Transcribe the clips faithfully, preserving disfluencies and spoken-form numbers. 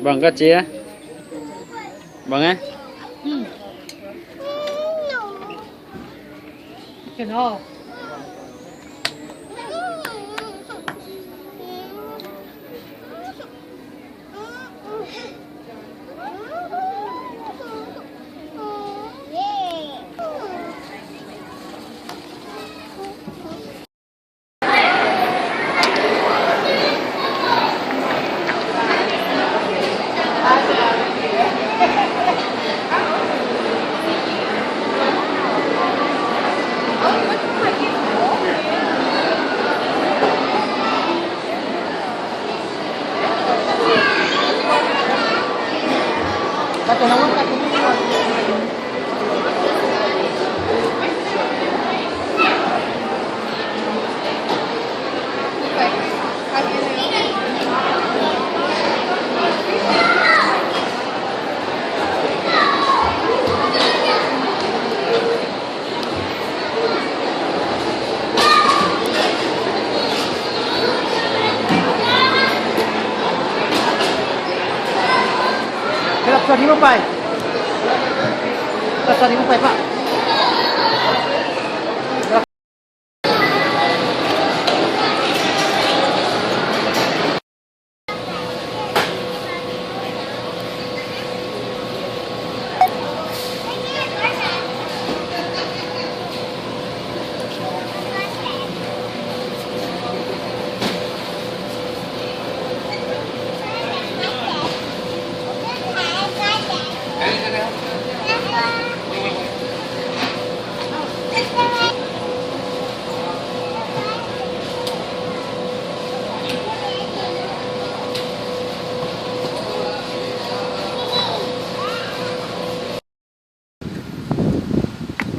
Bang ka ci a? Bang e?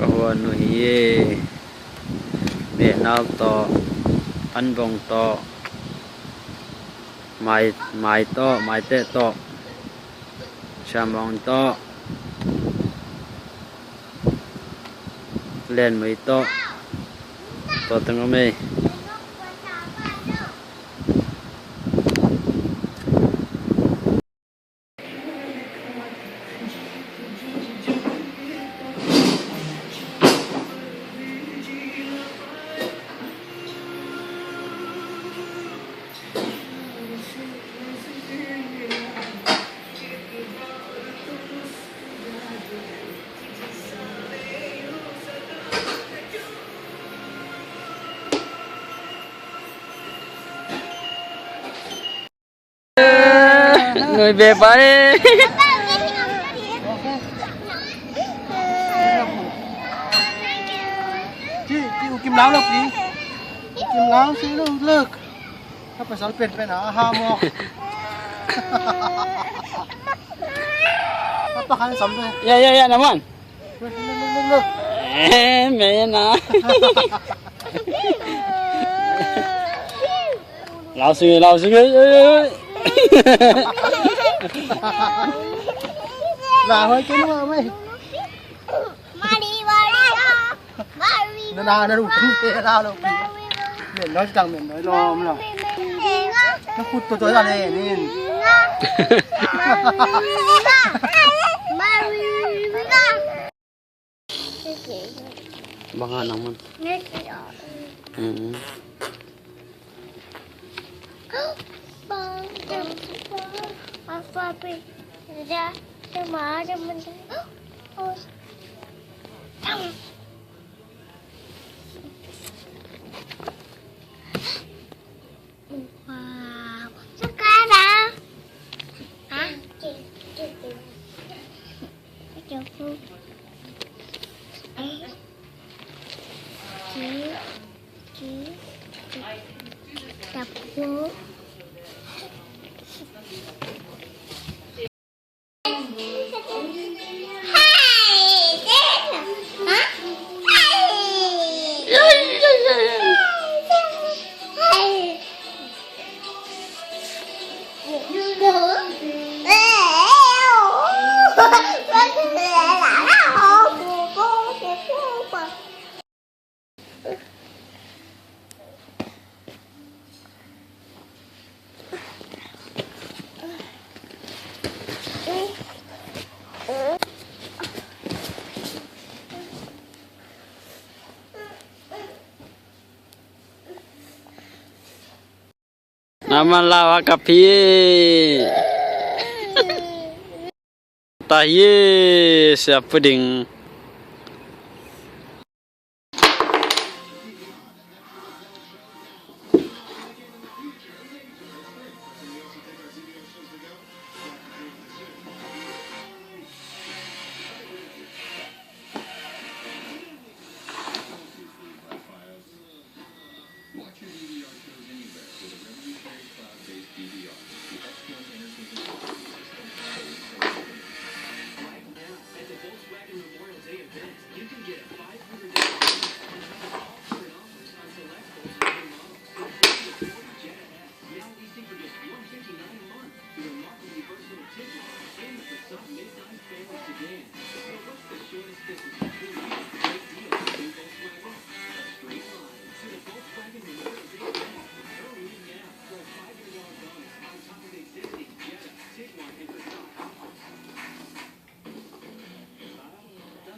Ka huan uh hi e. Behnal tawh, anbong tawh, mai, mai tawh, maiteh tawh, siamong tawh, lenmui tawh, tua teng om ei. Nui be pa e. Ci, ci, u Kim Lau lo pi. U Kim Lau si lo lek. Ka pasal penpen a ha maw. Ka pa khan sam ve. Ya, ya, ya, naman. Look, look, look, look, look. Eh, mena. Lau sing, lau sing, eh, eh, eh. Lau hoi kei nua mai. Mari, mari, mari. Na, na, na, na, na, na, na. Men noi, tang men noi, lom, lom. Na khut to to ya le, nin. Bang a nang man. Mm. Wow. Sekarang. Hah? Cukup. Cukup. Cukup. Naman lau a ka phi. Ta hi, sia pu ding.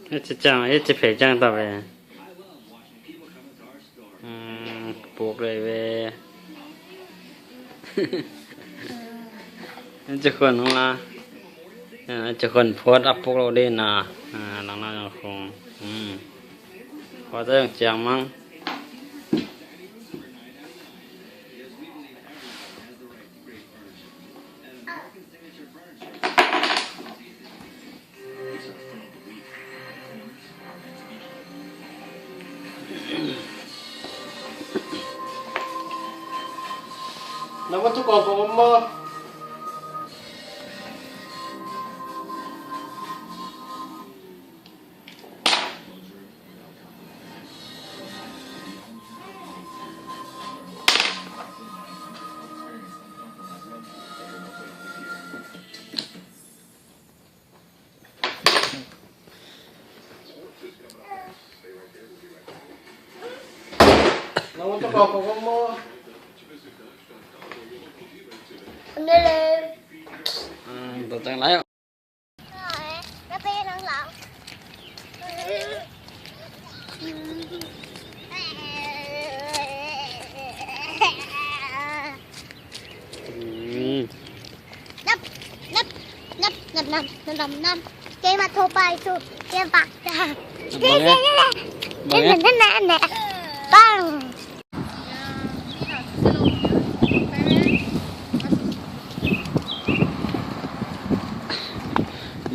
Hici ciang, hici phei ciang ta ve. Puk lei ve. Hici khuan hong la. Hici khuan phot a puk lo ding na. Nang na nang khung. Phot a yong ciang mang. Nam, nam, nam. Kei ma tho pai su, kei bak ta. Bang e. Bang e. Bang.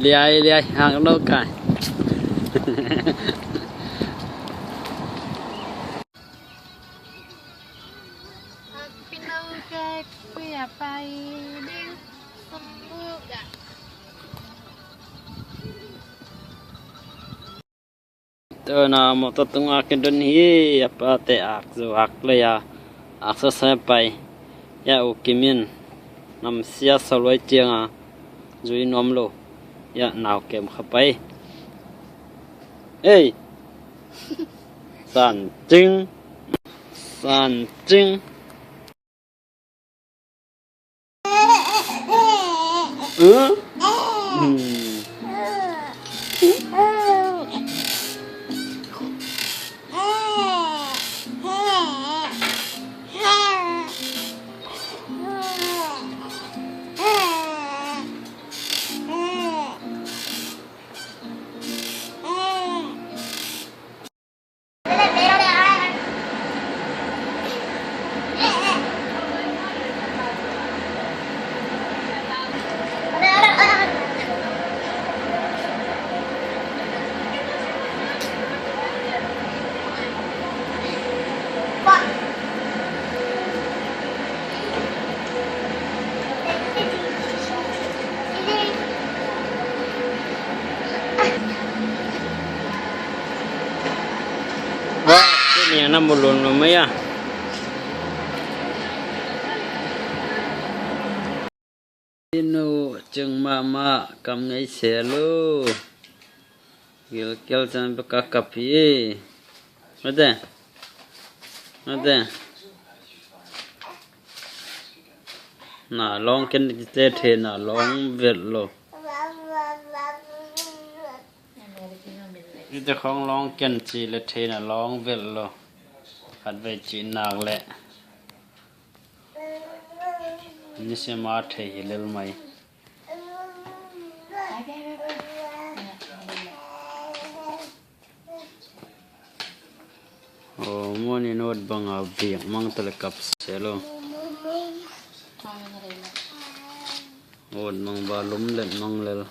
Liai, liai, hang lo kai. Tuna mawtaw tungah kidon hi, a pate ak zu ak lei a, ak sasa pai. Ya U Kim in namsia sa luai cianga zui nuam lo. Ya nau kem kha pai. Ei. San cing. San cing. Wah, ini anak mulun mama ya. Inu, cing mahmah, kam ngei sel uh. Gilkel cang bek a kap hi. Mate. Mate. Na lawng ken kite thei na lawng vet lo. Kite khong lawng ken ci le thei na lawng vet lo. Khat vei ci nak le. Ni sema thei hi lel mai. Aw, mawni nawt banga biak mang tale kap selo. Awt mang ba lum let mang lel.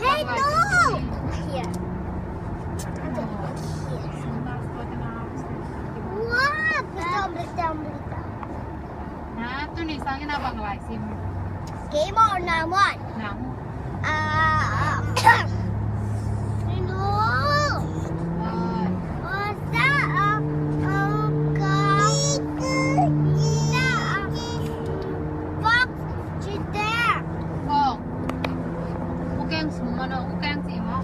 Hey, no! Here. Here. Wow, break down, break down, break down. Ha, tuni sangin a bang lai sim. Game or na one? Na. Ah, no. What's that? Uh, uh, uh, fox, cheetah. Fox. Ukeng sung mano, ukeng si mo.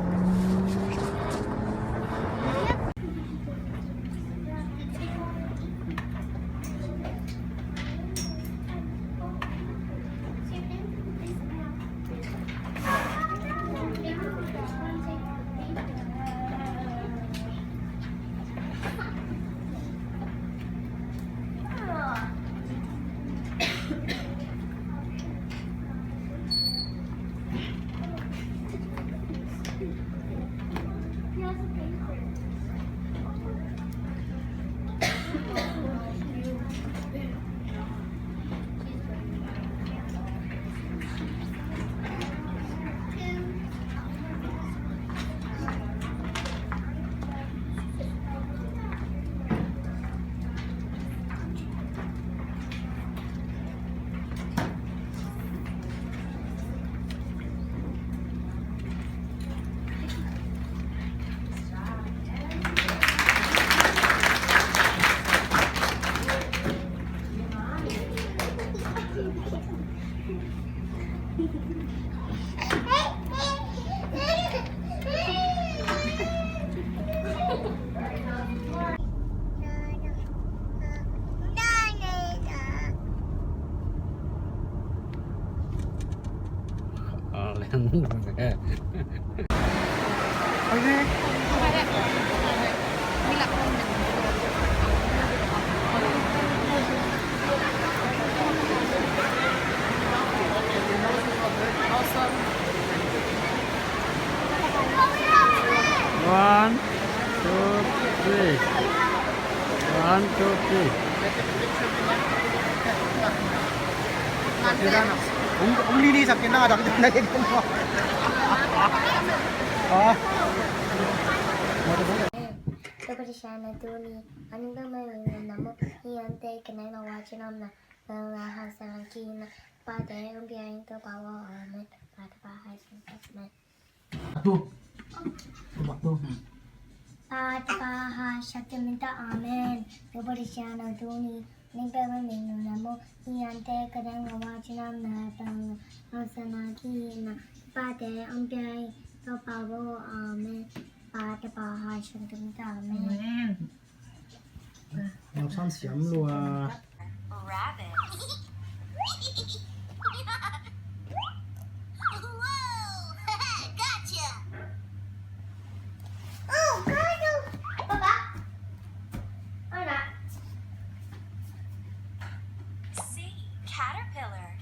One, two, three. One, two, three. Ong, ong lili sa kinadang na yun mo. Ah. Tua Pasian a tuni a ning bangmah in lam na mu hi ante, ka nang na wa chin om na bang na ha sa ki na pa te ong pia in tua pa wa. Amen. Pa te pa hai sin. Amen. Atu. Atu. Pa te pa hai sa ki min ta. Amen. Tua Pasian a tuni a ning bangmah in lam na mu hi ante, ka nang na wa chin om na bang na ha sa ki na pa te ong pia in tua pa wa. Amen. Pa te pa hai sa ki min ta. Amen. Amen. San siam lua. Rabbit. See, caterpillar.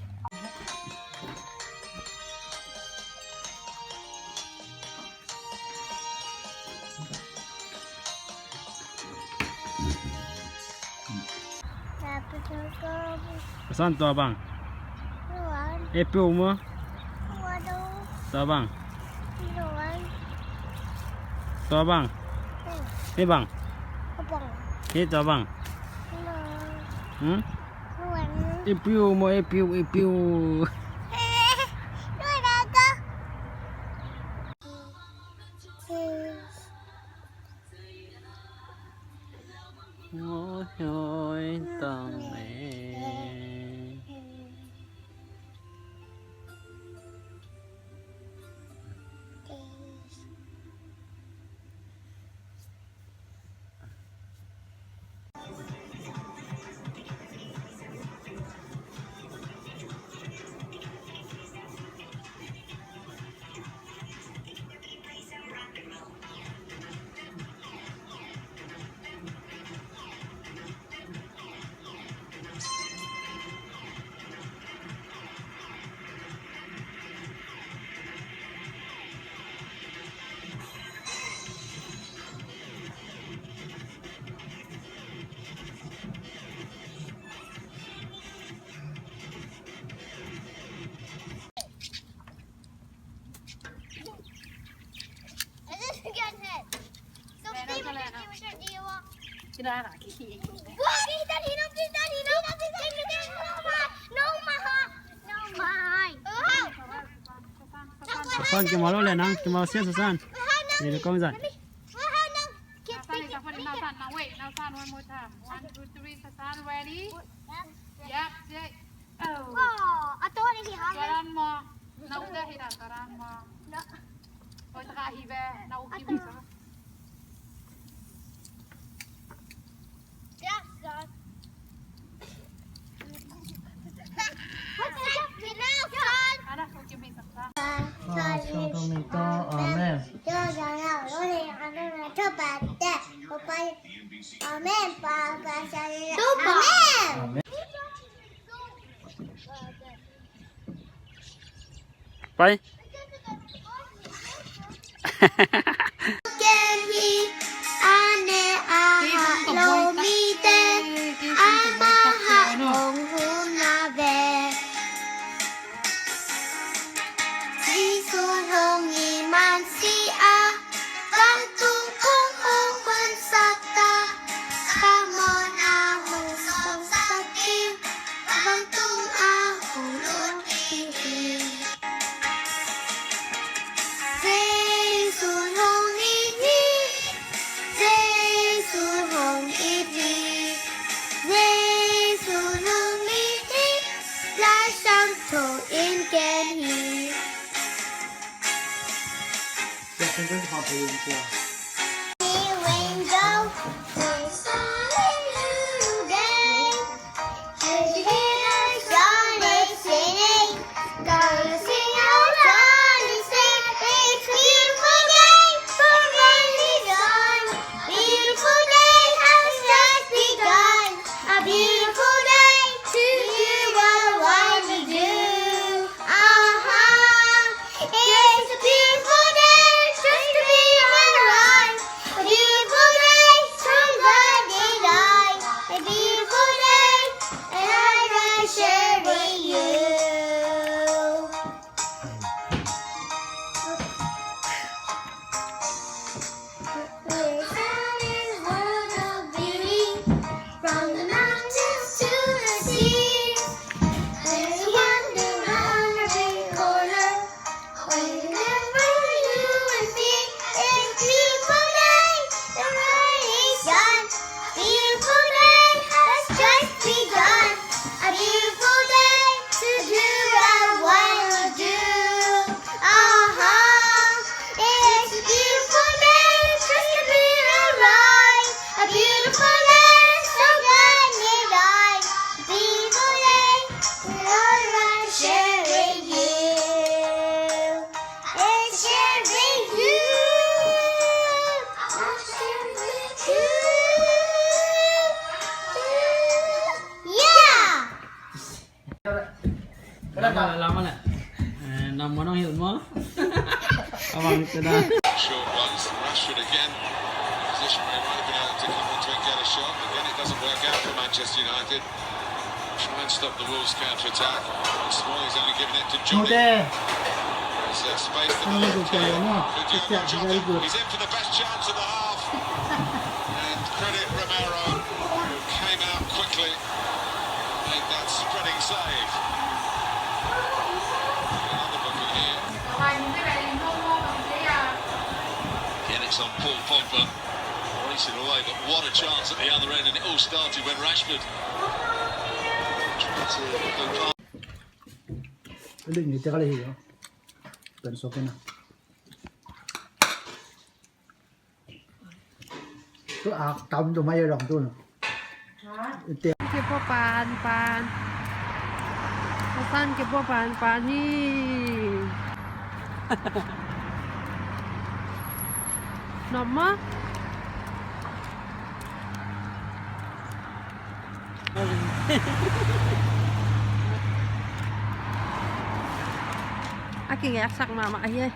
San tua bang. Apple maw? Tua bang. Tua bang. Hih bang. Hih tua bang. Hmm? Apple maw, apple, apple. Ôi, ôi, tang e. Susan, kimal lo le nang, kimal sia Susan. Ni le kong zan. Now, Susan, now wait. Now, Susan, one more time. One, two, three. Susan, ready? Yep, check. Oh. Tua dan maw. Na u dah hi dan tua dan maw. Oi, taka hi be. Na u kim sa. Yes, sir. Ana, u kim sa. Amen. Amen. Amen. Pai. Ken hi a ne a ha lo mite, a ma ha ong hun a ve. Jesu hong i man si a, vantung kong hong hun sak ta. Come on, a hong sawm sak ding, vantung a hong lut ding hi. Jesu hong it hi, Jesu hong it hi, Jesu hong it hi, Lai Siangtho in gen hi. A beautiful day to you, what a wonderful day. Aha! It's a beautiful day just to be alive. Lama le. Eh, nam mo nong hilh mo. Abang itu dah. Short ones. Rashford again. Position where he might have been able to come onto and get a shot. Again, it doesn't work out for Manchester United. Try and stop the Wolves counter-attack. Smalley's only given it to Johnny. There's, uh, space for the left here. Jota. He's in for the best chance of the half. And credit Romero, who came out quickly, made that spreading save. Another booking here. Again, it's on Paul Pogba. Racing away, but what a chance at the other end, and it all started when Rashford tried to go past. Ling ni te ka le hi yo. Pen so pen na. Tu a tam tu mai yo dong tu. Te. Ke po pan pan. Pasan ke po pan pan hi. Nom ma. A kingeksak mahmah hi.